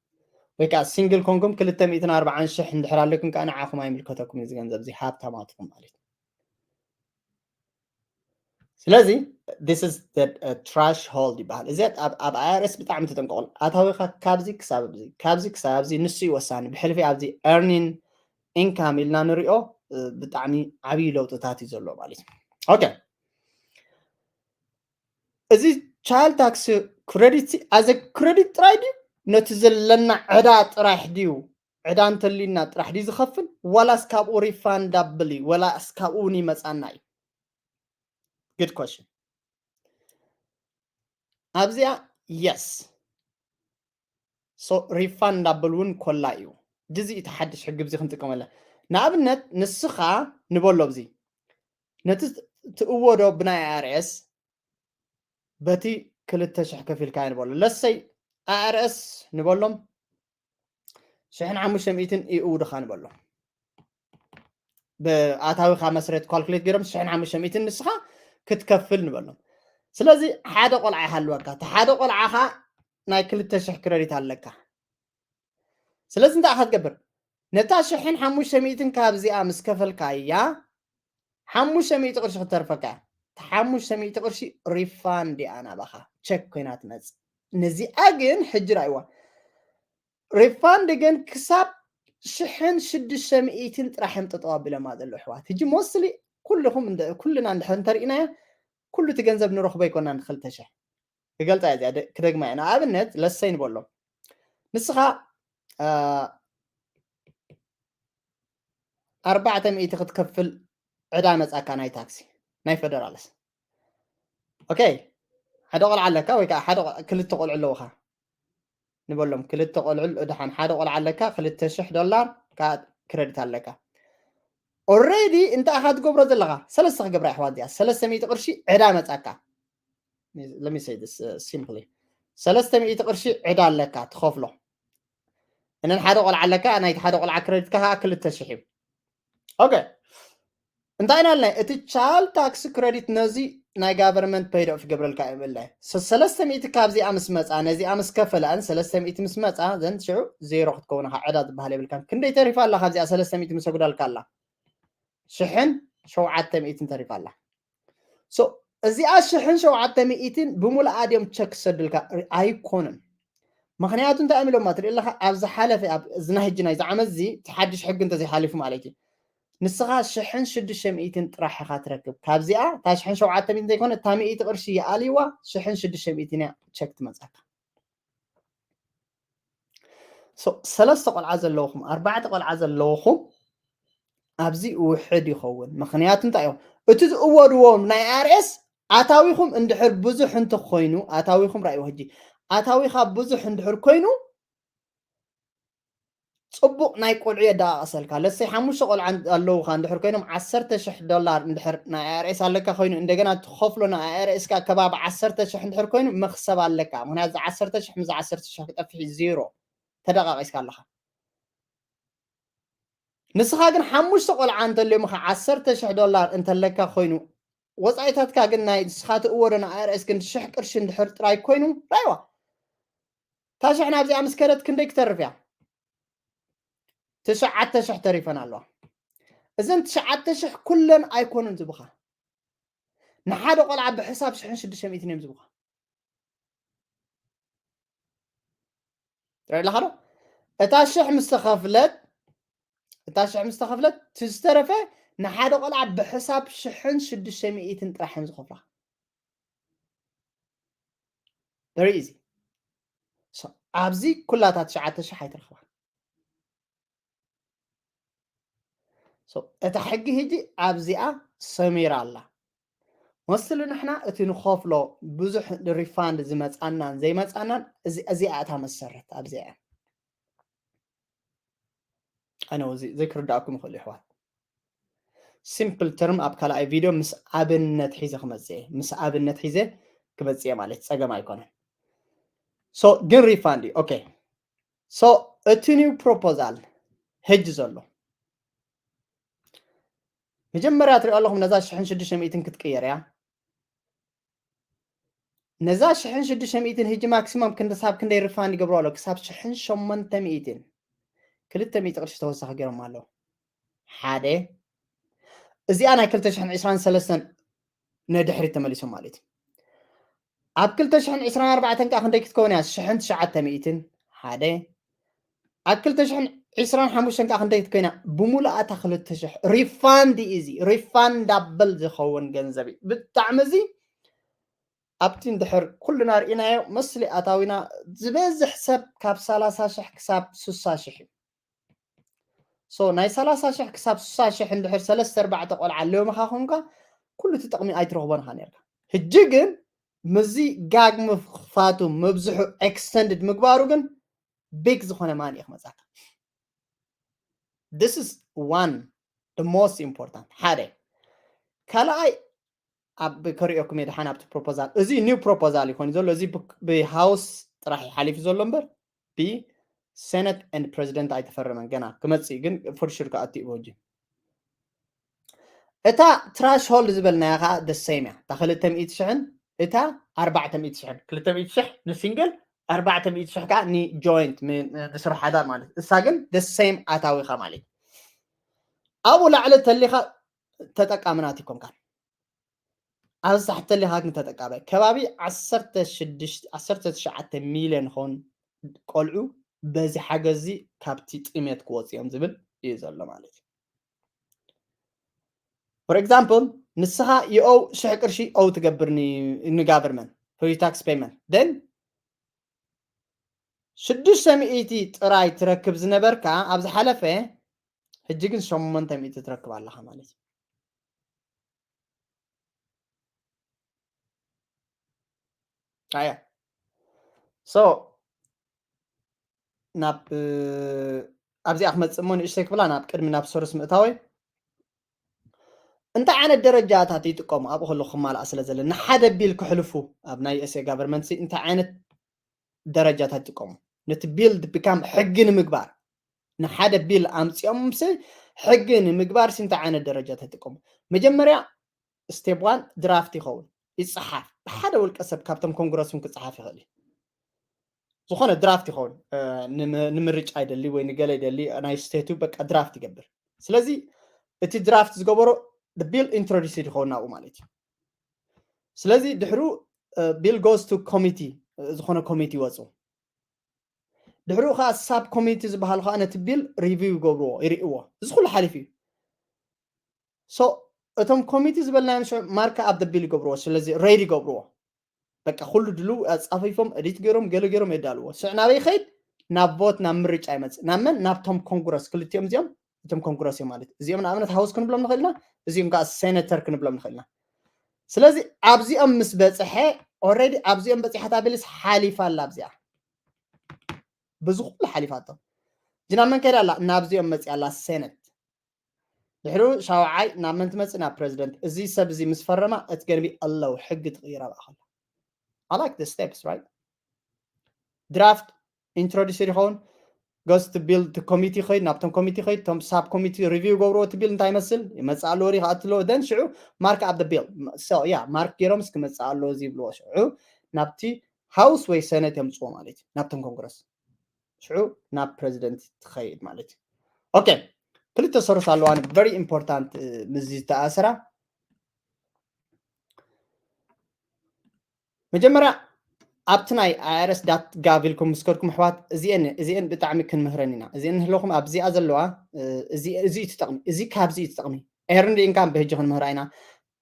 ወይ ከዓ ሲንግል ኮንኩም ክልተ ሚእትን ኣርባዓን ሽሕ እንድሕር ኣለኩም ከዓ ንዓኹም ኣይምልከተኩም እዚ ገንዘብ እዚ ሃብታማትኹም ማለት እዩ ስለዚ this is the trash hold ይበሃል እዚ ኣብ ኣይኣርኤስ ብጣዕሚ ተጠንቀቁሉ ኣታዊካ ካብዚ ክሳብ ኣብዚ ካብዚ ክሳብ ኣብዚ ንሱ እዩ ወሳኒ ብሕልፊ ኣብዚ earning income ኢልና ንሪኦ ብጣዕሚ ዓብዪ ለውጥታት እዩ ዘሎ ማለት እዩ okay እዚ child tax credit as a credit ጥራይ ድዩ ነቲ ዘለና ዕዳ ጥራሕ ድዩ ዕዳ እንተልዩና ጥራሕ ድዩ ዝኸፍል ዋላስ ካብኡ ሪፋንዳብል እዩ ወላስ ካብኡ እውን ይመፃና እዩ good question ኣብዚኣ yes So refundable እውን ኮላ እዩ። እዚ እቲ ሓድሽ ሕጊ እዚ ክንጥቀመለ። ንኣብነት ንስኻ ንበሎ፣ እዚ ነቲ ትእወዶ ብናይ IRS በቲ ክልተ ሽሕ ከፊልካ ንበሎ። ለሰይ IRS ንበሎም ሽሕን ሓሙሽተ ሚእትን ይእውድኻ ንበሎም። ብኣታዊኻ መስረት ካልኩሌት ገይሮም ሽሕን ሓሙሽተ ሚእትን ንስኻ ክትከፍል ንበሎም። ስለዚ ሓደ ቆልዓ ይሃልወካ፣ እቲ ሓደ ቆልዓኻ ናይ ክልተ ሽሕ ክረዲት ኣለካ። ስለዚ እንታይ ኢኻ ትገብር? ነታ ሽሕን ሓሙሽተ ሚእትን ካብዚኣ ምስ ከፈልካያ ሓሙሽተ ሚእቲ ቅርሺ ክትተርፈካ እያ። እቲ ሓሙሽተ ሚእቲ ቅርሺ ሪፋንድ እያ ናባኻ፣ ቸክ ኮይና ትመጽእ። ነዚኣ ግን ሕጂ ርኣይዋ። ሪፋንድ ግን ክሳብ ሽሕን ሽዱሽተ ሚእትን ጥራሕ እዮም ጠጠው ኣቢሎማ ዘለዉ ኣሕዋት። ሕጂ ሞስትሊ ኩልኹም እንደ-፣ ኩልና እንድሕር እንተርኢናዮ ኩሉ እቲ ገንዘብ ንረኽቦ ኣይኮናን። ክልተ ሽሕ ክገልጻ እያ እዚኣ፣ ደ-፣ ክደግማ እየ። ንኣብነት ለሰይ ንበሎ፣ ንስኻ፣ አ፣ ኣርባዕተ ሚእቲ ክትከፍል ዕዳ መጻካ ናይ ታክሲ፣ ናይ ፈደራልስ። ኦኬ፣ ሓደ ቆልዓ ኣለካ ወይ ከዓ ሓደ ቆ-፣ ክልተ ቆልዑ ኣለውኻ ንበሎም። ክልተ ቆልዑ፣ ደሓን ሓደ ቆልዓ ኣለካ፣ ክልተ ሽሕ ዶላር ከዓ ክረዲት ኣለካ። ኦልሬዲ እንታይ ኢኻ ትገብሮ ዘለኻ? ሰለስተ ክገብራ ኣሕዋት እዚኣ፣ ሰለስተ ሚእቲ ቅርሺ ዕዳ መጻካ። Let me say this, uh, simply። ሰለስተ ሚእቲ ቅርሺ ዕዳ ኣለካ ትኸፍሎ። እነን ሓደ ቆልዓ ኣለካ፣ ናይቲ ሓደ ቆልዓ ክረዲትካ ከዓ ክልተ ሽሕ እዩ። ኦኬ። እንታይ ኢና ኢልና? እቲ ቻይልድ ታክስ ክረዲት ነዚ ናይ ጋቨርንመንት ፔይድ ኦፍ ይገብረልካ እዩ ብላይ። ሰ-፣ ሰለስተ ሚእቲ ካብዚኣ ምስ መጻ፣ ነዚኣ ምስ ከፈለኣን ሰለስተ ሚእቲ ምስ መጻ፣ ዘን ሽዑ ዜሮ ክትከውን ኢኻ፣ ዕዳ ዝበሃል የብልካን። ክንደይ ተሪፋ ኣላ ካብዚኣ ሰለስተ ሚእቲ ምስ ኣጉዳልካ ኣላ? ሽሕን ሸውዓተ ሚእትን ተሪፋ ኣላ። ሶ እዚኣ ሽሕን ሸውዓተ ሚእትን ብሙሉኣ ድዮም ቸክ ክሰዱልካ? ኣይኮኑን። ምኽንያቱ እንታይ እዮም ኢሎማ ትርኢ ኣለኻ? ኣብ ዝሓለፈ፣ ኣብ እዚ ናይ ሕጂ ናይዚ ዓመት እዚ እቲ ሓድሽ ሕጊ እንተዘይሓሊፉ ማለት እዩ፣ ንስኻ ሽሕን ሽዱሽተ ሚእትን ጥራሕ ኢኻ ትረክብ። ካብዚኣ እታ ሽሕን ሸውዓተ ሚእትን ዘይኮነ እታ ሚእቲ ቅርሺ ይኣልይዋ፣ ሽሕን ሽዱሽተ ሚእትን እያ ቸክ ትመጻካ። ሶ ሰለስተ ቆልዓ ዘለውኹም፣ ኣርባዕተ ቆልዓ ዘለውኹም ኣብዚ ውሕድ ይኸውን። ምኽንያቱ እንታይ እዮም? እቲ ዝእወድዎም ናይ ኣርኤስ ኣታዊኹም እንድሕር ብዙሕ እንተኾይኑ፣ ኣታዊኹም ራእይዎ ሕጂ፣ ኣታዊኻ ብዙሕ እንድሕር ኮይኑ ጽቡቕ ናይ ቆልዑ የደቓቕሰልካ። ለሰይ ሓሙሽተ ቆልዓ ኣለውኻ እንድሕር ኮይኖም ዓሰርተ ሽሕ ዶላር እንድሕር ናይ ኣርኤስ ኣለካ ኮይኑ፣ እንደገና ትኸፍሎ ናይ ኣርኤስካ ከባቢ ዓሰርተ ሽሕ እንድሕር ኮይኑ መኽሰብ ኣለካ። ምኽንያቱ እዚ ዓሰርተ ሽሕ ምስ ዓሰርተ ሽሕ ክጠፍሕ እዩ፣ ዜሮ ተደቓቒስካ ኣለኻ። ንስኻ ግን ሓሙሽተ ቆልዓ እንተልዮምኻ ዓሰርተ ሽሕ ዶላር እንተለካ ኮይኑ፣ ወጻኢታትካ ግን ናይ ንስኻ ትእወዶ ናይ ኣርኤስ ግን ሽሕ ቅርሺ እንድሕር ጥራይ ኮይኑ፣ ራይዋ። እታ ሽሕ ናብዚኣ ምስ ከደት ክንደይ ክተርፍ እያ? ትሽዓተ ሽሕ ተሪፈን ኣለዋ። እዘን ትሽዓተ ሽሕ ኩለን ኣይኮኑን ዝብኻ። ንሓደ ቆልዓ ብሕሳብ ሽሕን ሽዱሽተ ሚእትን እዮም ዝብኻ። ትርኢ ኣለኻ ዶ? እታ ሽሕ ምስ ተኸፍለት፣ እታ ሽሕ ምስ ተኸፍለት፣ እቲ ዝተረፈ ንሓደ ቆልዓ ብሕሳብ ሽሕን ሽዱሽተ ሚእትን ጥራሕ እዮም ዝኸፍላ። Very easy። So፣ ኣብዚ ኩላታ ትሽዓተ ሽሕ ኣይትረኽባ። So፣ እታ ሕጊ ሕጂ ኣብዚኣ ሰሚራ ኣላ። መስሊ ንሕና እቲ ንኸፍሎ ብዙሕ ሪፋንድ ዝመጻናን ዘይመጻናን እዚ-፣ እዚኣ እታ መሰረት ኣብዚኣ እያ። ኣነ እዚ ዘይክርዳእኩም ይኽእል እዩ፣ ኣሕዋት። ሲምፕል ተርም ኣብ ካልኣይ ቪድዮ ምስ ኣብነት ሒዘ ክመጽእ እየ። ምስ ኣብነት ሒዘ ክመጽእ እየ ማለት ጸገም ኣይኮነን። ሶ ግን ሪፋንድ እዩ። ኦኬ። ሶ እቲ ኒው ፕሮፖዛል ሕጂ ዘሎ መጀመርያ ትሪኦ ኣለኹም፣ ነዛ ሽሕን ሽዱሽተ ሚእትን ክትቅየር እያ። ነዛ ሽሕን ሽዱሽተ ሚእትን ሕጂ ማክሲመም ክንዲ ሳብ ክንደይ ሪፋንድ ይገብሩ ኣሎ? ክሳብ ሽሕን ሸሞንተ ሚእትን። ክልተ ሚእቲ ቅርሺ ተወሳኺ ገይሮም ኣለዉ። ሓደ፣ እዚኣ ናይ ክልተ ሽሕን ዕስራን ሰለስተን ንድሕሪት ተመሊሶም ማለት እዩ። ኣብ ክልተ ሽሕን ዕስራን ኣርባዕተን ከኣ ክንደይ ክትከውን እያ? ሽሕን ትሽዓተ ሚእትን። ሓደ። ኣብ ክልተ ሽሕን ዕስራን ሓሙሽተን ከኣ ክንደይ ክትከውን እያ? ብሙሉኣታ ክልተ ሽሕ። ሪፋንድ እዩ እዚ። ሪፋንዳብል ዝኸውን ገንዘብ እዩ። ብጣዕሚ እዚ ኣብቲ እንድሕር ኩልና ርኢናዮ፣ መስሊ ኣታዊና ዝበዝሕ ሰብ ካብ ሰላሳ ሽሕ ክሳብ ስሳ ሽሕ እዩ። ሶ ናይ ሰላሳ ሽሕ ክሳብ ስሳ ሽሕ እንድሕር ሰለስተ ኣርባዕተ ቆልዓ ኣለዮ ምኻ ኮንካ፣ ኩሉ እቲ ጥቕሚ ኣይትረኽቦን ኢኻ ነርካ። ሕጂ ግን ምስዚ ጋግ ምኽፋቱ፣ ምብዝሑ፣ ኤክስተንድድ ምግባሩ ግን big ዝኾነ money እዩ ክመፃካ። This is one, the most important ሓደ። ካልኣይ ኣብ ከሪኦኩም እየ ደሓን ኣብቲ proposal፣ እዚ new proposal ይኮን ዘሎ። እዚ ብ house ጥራሕ ሓሊፉ ዘሎ እምበር ብ senate and president ኣይተፈረመን፣ ገና ክመፅእ ግን for sure ክኣቱ እዩ በጂ። እታ threshold ዝበልናያ ከዓ the same እያ። እታ ክልተ ሚእቲ ሽሕን እታ ኣርባዕተ ሚእቲ ሽሕን፣ ክልተ ሚእቲ ሽሕ ን single፣ ኣርባዕተ ሚእቲ ሽሕ ከዓ ን joint፣ ን ስራሕ ሓዳር ማለት። እሳ ግን the same ኣታዊኻ ማለት። ኣብኡ ላዕሊ ተሊኻ ተጠቃሚ ናት ይኮንካ፣ ኣብዚ ታሕቲ ተሊኻ ግን ተጠቃማይ። ከባቢ ዓሰርተ ሽዱሽተ ዓሰርተ ትሽዓተ ሚልዮን ኾን ቆልዑ በዚ ሓገዝ ካብቲ ጥሜት ክወፁ እዮም ዝብል እዩ ዘሎ ማለት እዩ። For example ንስኻ you owe ሽሕ ቅርሺ owe ትገብር ን government for tax payment፣ then ሽዱሽተ ሚእቲ ጥራይ ትረክብ ዝነበርካ ኣብ ዝሓለፈ፣ ሕጂ ግን ሸሞንተ ሚእቲ ትረክብ ኣለኻ ማለት እዩ። ኣያ so ናብ ኣብዚኣ ክመፅእ እሞ ንእሽተይ ክብላ ናብ ቅድሚ ናብ ሶርስ ምእታወይ እንታይ ዓይነት ደረጃታት ይጥቀሙ ኣብኡ ከለኹ ክማልኣ ስለ ዘለ ንሓደ ቢል ክሕልፉ ኣብ ናይ USA government እንታይ ዓይነት ደረጃታት ይጥቀሙ ነቲ ቢል become ሕጊ ንምግባር ንሓደ ቢል ኣምፂኦም ስ ሕጊ ንምግባር ስ እንታይ ዓይነት ደረጃታት ይጥቀሙ? መጀመርያ step one draft ይኸውን ይፀሓፍ ብሓደ ውልቀ ሰብ ካብቶም ኮንግረስ እውን ክፀሓፍ ይኽእል እዩ። ዝኾነ draft ይኸውን ንምርጫ ይደሊ ወይ ንገለ ይደሊ ናይ state ኡ በቃ draft ይገብር። ስለዚ እቲ draft ዝገበሮ bill introduced ይኸውን ናብኡ ማለት እዩ። ስለዚ ድሕሩ bill goes to committee ዝኾነ ኮሚቲ ይወፁ። ድሕሩ ከዓ sub committee ዝበሃል ከዓ ነቲ bill review ይገብርዎ ይርእዎ። እዚ ኩሉ ሓሊፉ እዩ። So እቶም ኮሚቲ ዝበልናዮም ሽዑ mark up the bill ይገብርዎ። ስለዚ ready ይገብርዎ። በቃ ኩሉ ድሉ ኣፃፊፎም edit ገይሮም ገለ ገይሮም የዳልዎ። ስዕ ናበይ ይኸይድ? ናብ vote ናብ ምርጫ ይመፅእ። ናብ መን? ናብቶም ኮንግረስ ክልቲኦም እዚኦም እቶም ኮንግረስ እዮም ማለት እዚኦም ንኣብነት house ክንብሎም ንኽእል ኢና፣ እዚኦም ከዓ senator ክንብሎም ንኽእል ኢና። ስለዚ ኣብዚኦም ምስ በፅሐ already ኣብዚኦም በፂሓታ ቢልስ ሓሊፋ ኣላ ኣብዚኣ ብዙ ኩሉ ሓሊፋቶ። እዚ ናብ መን ከይዳ ኣላ? ናብዚኦም መፅያ ኣላ senate። ድሕሩ ሻውዓይ ናብ መን ትመፅእ? ናብ ፕረዚደንት። እዚ ሰብ እዚ ምስ ፈረማ እቲ ገንቢ ኣለዉ ሕጊ ትቕይር ኣብኣ ከሎ I like the steps right? Draft introduce ይኸውን goes to bill to committee ኸይድ ናብቶም ኮሚቲ ኸይድ ቶም sub committee review ገብርዎ እቲ bill እንታይ ይመስል ይመፅእ ኣለዎ ዲ ከኣትለዎ then ሽዑ mark up the bill so yeah mark ገይሮም እስኪ መፅእ ኣለዎ እዚ ይብልዎ ሽዑ ናብቲ house ወይ senate የምፅዎ ማለት እዩ ናብቶም ኮንግረስ ሽዑ ናብ ፕረዚደንት ትኸይድ ማለት እዩ። Okay ክልተ ሰርስ ኣለዋ very important ምስዚ ዝተኣሰራ መጀመርያ ኣብቲ ናይ IRS dot gov ኢልኩም ምስ ከድኩም ኣሕዋት እዚአን እዚአን ብጣዕሚ ክንምህረን ኢና። እዚአን ንህለኹም ኣብዚኣ ዘለዋ እዚ እዩ ትጠቕሚ እዚ ካብዚ እዩ ትጠቕሚ። Earned income ብህጂ ክንምህራ ኢና።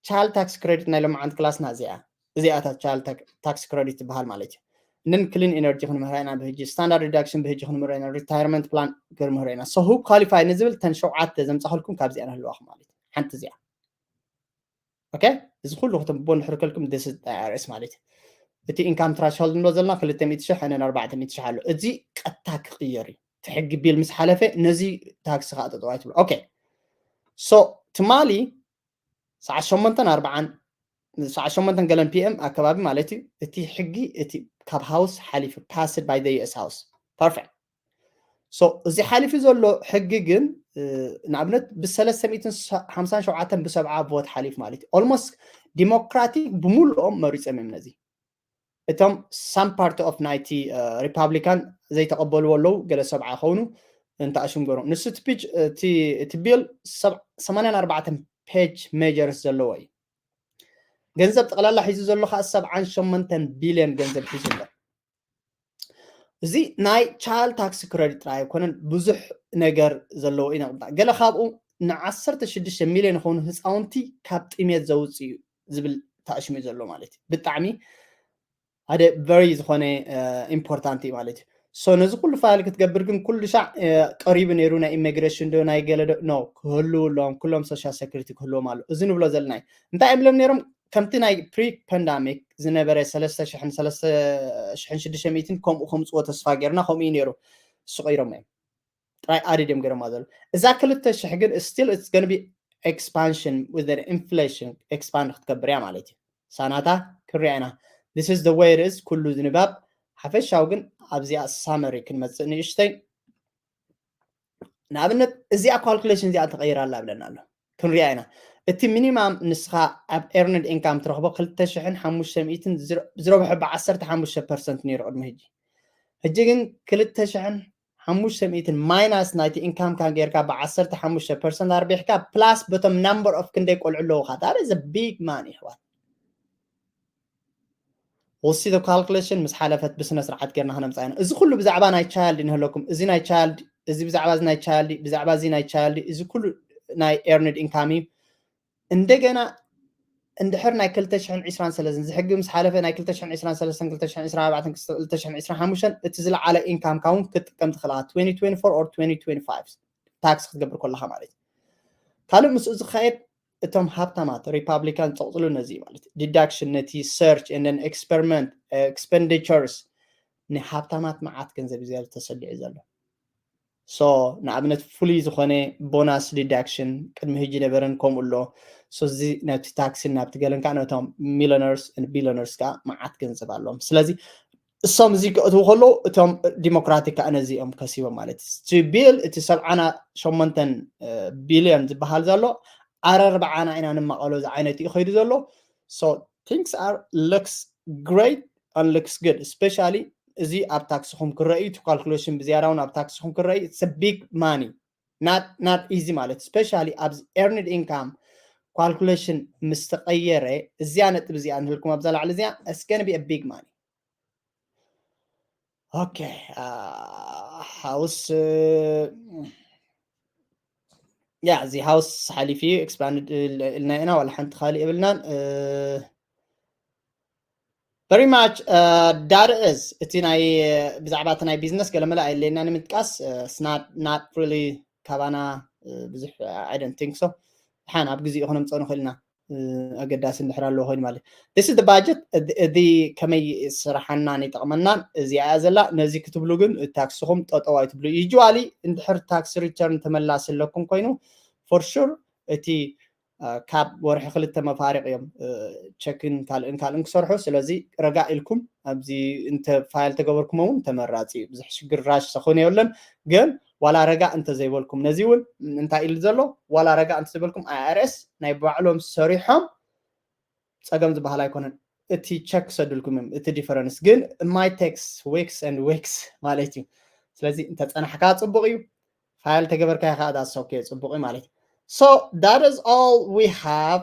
Child tax credit ናይ ሎማዓንቲ ክላስና እዚኣ እዚኣታ child tax credit ትበሃል ማለት እዩ። ንን clean energy ክንምህራ ኢና ብህጂ standard deduction ብህጂ ክንምህራ ኢና retirement plan ክንምህራ ኢና። So who qualify ንዝብል ተን ሸውዓተ ዘምፃኸልኩም ካብዚኣ ንህልዋኹም ማለት እዩ። ሓንቲ እዚኣ okay እዚ ኩሉ ክትንብቦ እንድሕር ከልኩም this is IRS ማለት እዩ። እቲ income threshold ንብሎ ዘለና ክልተ ሚእቲ ሽሕ ሕንን ኣርባዕተ ሚእቲ ሽሕ ኣሎ። እዚ ቀጥታ ክቕየር እዩ። እቲ ሕጊ ቢል ምስ ሓለፈ ነዚ ታክሲ ከዓ ጠጠው ኣይትብሎ። Okay so ትማሊ ሰዓት ሸሞንተን ኣርባዓን ሰዓት ሸሞንተን ገለን PM ኣከባቢ ማለት እዩ። እቲ ሕጊ እቲ ካብ house ሓሊፉ passed by the US house perfect so እዚ ሓሊፉ ዘሎ ሕጊ ግን ንኣብነት ብሰለስተ ሚእትን ሓምሳን ሸውዓተን ብሰብዓ vote ሓሊፍ ማለት እዩ። Almost ዲሞክራቲክ ብምሉኦም መሪፆም እዮም ነዚ። እቶም some part of ናይቲ ሪፓብሊካን ዘይተቐበልዎ ኣለዉ ገለ ሰብዓ ከውኑ እንተኣሽም ገሮም ንሱ እቲ ፒች እቲ ቢል ሰማንያን ኣርባዕተን page measures ዘለዎ እዩ። ገንዘብ ጠቕላላ ሒዙ ዘሎ ከዓ ሰብዓን ሸሞንተን ቢልዮን ገንዘብ ሒዙ ኣሎ። እዚ ናይ child tax credit ጥራይ ኣይኮነን ብዙሕ ነገር ዘለዎ ኢና ቅምጣ ገለ ካብኡ ንዓሰርተ ሽዱሽተ ሚልዮን ይኾኑ ህፃውንቲ ካብ ጥሜት ዘውፅእ እዩ ዝብል ተኣሽሙ ዘሎ ማለት እዩ። ብጣዕሚ ሓደ very ዝኾነ important እዩ ማለት እዩ። So ነዚ ኩሉ file ክትገብር ግን ኩሉ ሻዕ ቀሪቡ ነይሩ ናይ immigration ዶ ናይ ገለ ዶ no ክህልው ኣለዎም ኩሎም social security ክህልዎም ኣሎ። እዚ ንብሎ ዘለና እዩ። እንታይ እዮም ኢሎም ነይሮም ከምቲ ናይ pre pandemic ዝነበረ ሰለስተ ሽሕን ሰለስተ ሽሕን ሽዱሽተ ሚእትን ከምኡ ከምፅዎ ተስፋ ጌርና። ከምኡ እዩ ነይሩ። እሱ ቀይሮም እዮም ጥራይ ኣድድ እዮም ገይሮማ ዘሎ። እዛ ክልተ ሽሕ ግን still it's gonna be expansion with the inflation, expand ክትገብር እያ ማለት እዩ። ሳናታ ክሪያ ኢና። This is the way it is። ኩሉ ዝንባብ ሓፈሻዊ ግን ኣብዚኣ summary ክንመፅእ ንእሽተይ። ንኣብነት እዚኣ calculation እዚኣ ተቐይራ ኣላ ብለና ኣሎ። ክንሪኣ ኢና። እቲ ሚኒማም ንስኻ ኣብ earned income ትረኽቦ ክልተ ሽሕን ሓሙሽተ ሚእትን ዝረ- ዝረብሖ ብዓሰርተ ሓሙሽተ ፐርሰንት ነይሩ ቅድሚ ሕጂ። ሕጂ ግን ክልተ ሽሕን ሓሙሽተ ሚእትን ማይናስ ናይቲ ኢንካምካ ጌርካ ብዓሰርተ ሓሙሽተ ፐርሰንት ኣርቢሕካ plus በቶም number of ክንደይ ቆልዑ ኣለውኻ። That is a big money ኣሕዋት። We'll see the calculation ምስ ሓለፈት ብስነ ስርዓት ጌርና ክነምፃ ኢና። እዚ ኩሉ ብዛዕባ ናይ child ንህለኩም። እዚ ናይ child፣ እዚ ብዛዕባ እዚ ናይ child፣ ብዛዕባ እዚ ናይ child፣ እዚ ኩሉ ናይ earned income እዩ። እንደገና እንድሕር ናይ ክልተ ሽሕን ዕስራን ሰለስተ እዚ ሕጊ ምስ ሓለፈ ናይ ክልተ ሽሕን ዕስራን ሰለስተን ክልተ ሽሕን ዕስራን ኣርባዕተን ክልተ ሽሕን ዕስራን ሓሙሽተን እቲ ዝለዓለ ኢንካምካ እውን ክትጥቀም ትኽእል ኢኻ። twenty twenty-four or twenty twenty-five ታክስ ክትገብር ከለኻ ማለት እዩ። ካልእ ምስኡ ዝኸየድ እቶም ሃብታማት ሪፓብሊካን ዝጠቕፅሉ ነዚ እዩ ማለት እዩ። Deduction ነቲ search and then experiment expenditures ንሃብታማት መዓት ገንዘብ እዩ ዝያዳ ተሰሊዑ ዘሎ። So ንኣብነት ፍሉይ ዝኾነ ቦናስ ዲዳክሽን ቅድሚ ሕጂ ነበረን ከምኡ ኣሎ። So እዚ ነቲ ታክስን ናብቲ ገለን ከዓ ነቶም ሚሊነርስ ቢሊነርስ ከዓ መዓት ገንዘብ ኣለዎም። ስለዚ እሶም እዚ ክእትዉ ከለዉ እቶም ዲሞክራቲክ ከዓ ነዚ እዮም ከሲቦም ማለት እዩ። It's a bill፣ እቲ ሰብዓና ሸሞንተን ቢልዮን ዝበሃል ዘሎ ኣረርብዓና ኢና ንማቐሎ ዝዓይነት እዩ ከይዱ ዘሎ። So things are looks great and looks good, especially እዚ ኣብ ታክስኹም ክረአ እዩ። እቲ ካልኩሌሽን ብዝያዳ እውን ኣብ ታክስኹም ክረአ እዩ። It's a big money, not not easy ማለት especially ኣብዚ earned income calculation ምስ ተቐየረ እዚኣ ነጥብ እዚኣ ንህልኩም ኣብዛ ላዕሊ እዚኣ it's gonna be a big money. Okay, house, yeah፣ እዚ house ሓሊፉ እዩ። Expand ኢልና ኢና፣ ዋላ ሓንቲ ካልእ የብልናን። Very much። That is እቲ ናይ ብዛዕባ እቲ ናይ ቢዝነስ ገለመለ ኣየድልየና ንምጥቃስ። Not not really ካባና ብዙሕ፣ I don't think so። ሓን ኣብ ግዜኡ ክነምፀኦ ንኽእል ኢና። ኣገዳሲ እንድሕር ኣለዎ ኮይኑ ማለት this is the budget። እዚ ከመይ ስራሓናን ይጠቕመናን እዚኣ እያ ዘላ። ነዚ ክትብሉ ግን ታክስኹም ጠጠው ኣይትብሉ። Usually እንድሕር ታክስ ሪተርን ተመላሲ ኣለኩም ኮይኑ for sure እቲ ካብ ወርሒ ክልተ መፋሪቕ እዮም ቸክን ካልእን ካልእን ክሰርሑ። ስለዚ ረጋ ኢልኩም ኣብዚ እንተ ፋይል ተገበርኩም እውን ተመራፂ እዩ። ብዙሕ ሽግር ራሽ ተኾነ የለን። ግን ዋላ ረጋ እንተዘይበልኩም ነዚ እውን እንታይ ኢሉ ዘሎ ዋላ ረጋ እንተዘይበልኩም ኣይኣርኤስ ናይ ባዕሎም ሰሪሖም ፀገም ዝበሃል ኣይኮነን። እቲ ቸክ ክሰዱልኩም እዮም። እቲ ዲፈረንስ ግን ማይ ቴክስ ዊክስ ኤንድ ዊክስ ማለት እዩ። ስለዚ እንተፀናሕካ ፅቡቕ እዩ። ፋይል ተገበርካ ኢኻ ዳስ ኦኬ ፅቡቕ እዩ ማለት እዩ። So that is all we have።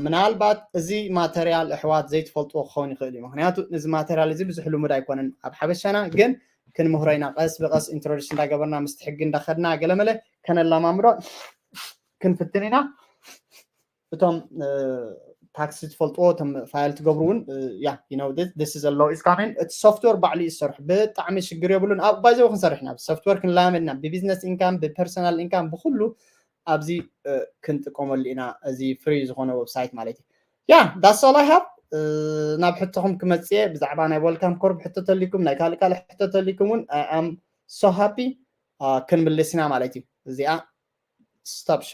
ምናልባት እዚ ማተሪያል ኣሕዋት ዘይትፈልጥዎ ክኸውን ይኽእል እዩ። ምክንያቱ እዚ ማተሪያል እዚ ብዙሕ ልሙድ ኣይኮነን ኣብ ሓበሻና፣ ግን ክንምህሮ ኢና። ቀስ ብቀስ ኢንትሮዲስ እንዳገበርና ምስቲ ሕጊ እንዳኸድና ገለመለ ከነላማምዶ ክንፍትን ኢና። እቶም ታክሲ ትፈልጥዎ እቶም ፋይል ትገብሩ እውን yeah you know this this is a law is coming። እቲ ሶፍትዌር ባዕሉ እዩ ዝሰርሑ። ብጣዕሚ ሽግር የብሉን። ኣብ ባይዘው ክንሰርሕ ኢና። ብሶፍትዌር ክንላመድ ኢና። ብቢዝነስ ኢንካም ብፐርሰናል ኢንካም ብኩሉ ኣብዚ ክንጥቀመሉ ኢና። እዚ ፍሪ ዝኾነ ዌብሳይት ማለት እዩ። Yeah, that's all I have። ናብ ሕቶኹም ክመፅእ እየ። ብዛዕባ ናይ ዌልካም ኮርፕ ሕቶ ተሊኩም ናይ ካልእ ካልእ ሕቶ ተሊኩም እውን I am so happy ክንምልስ ኢና ማለት እዩ። እዚኣ stop